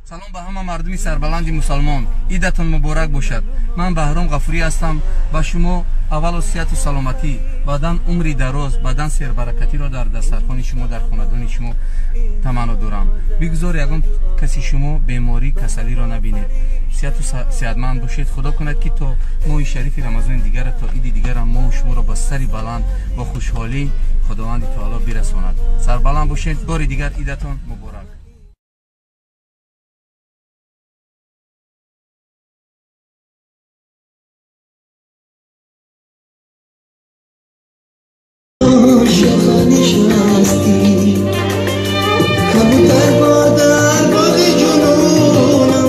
Салом ба ҳама мардуми сарбаланди мусалмон. Идатон муборак бошад. Ман Баҳром Ғафурӣ ҳастам. Ба шумо аввало сиҳату саломатӣ, баъдан умри дароз, баъдан сербаракатиро дар дастархони шумо, дар хонадони шумо таманно дорам. Бигзор ягон каси шумо беморӣ, касалиро набинед. Сиҳату сиҳатманд бошед. Худо кунад, ки то моҳи шарифи Рамазони дигара, то иди дигара мо шуморо ба сари баланд, бо хушҳолӣ Худованди Таоло бирасонад. Сарбаланд бошед. Бори дигар идатон муборак. Кабутар дар боғи ҷунунам.